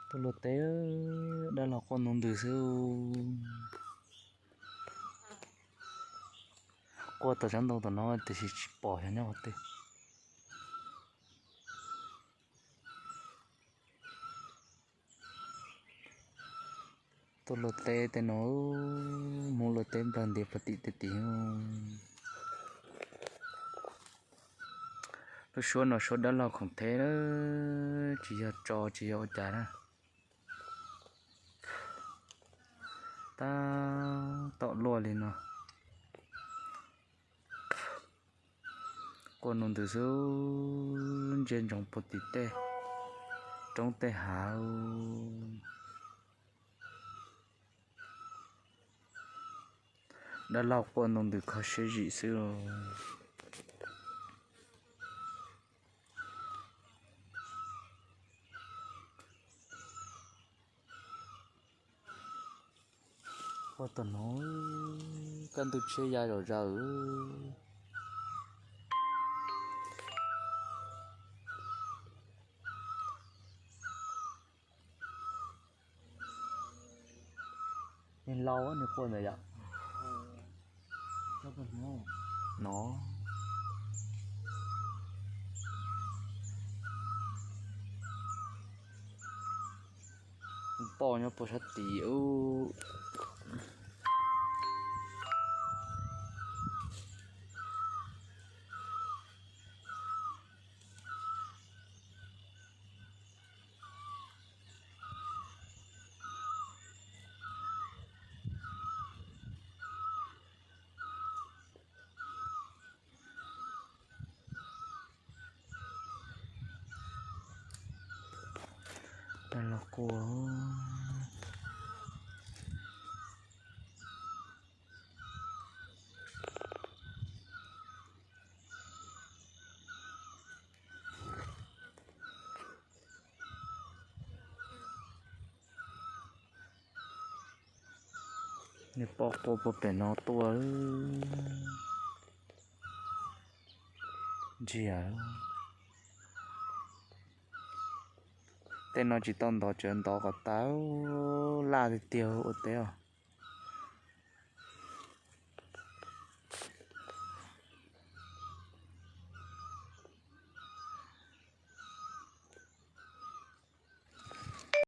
Tuaj luaj teb, dab laug quaj ntug ntws xwb. Quaj tom sab ntoo tom no tiam sis tsis pom xyov nyob qhov twg. Tuaj luaj teb tej no, Hmoob luaj teb nplawg ntiav puag tim tej tid. Lub suab no suab dab laug khoom theb, tsis yog tso tsis yog ua cas na. Tab tom luaj li no. Quaj ntug ntws xwb, ntsia ntsoov puag tim tej roob tej hav. Dab laug quaj ntug ntws kho siab zim xwb. Quaj tom no, kaj ntug tshiab ya zom zaws. Nws laus nws quaj ntawd yom. No, poj nyob puag sab tid ub. Dab laug quaj. Nws poj quaj puag pem no tuaj. Ntsia, tej no tsis tau ntov, tseem ntov kom tas, laj tiag tiag ua teb os.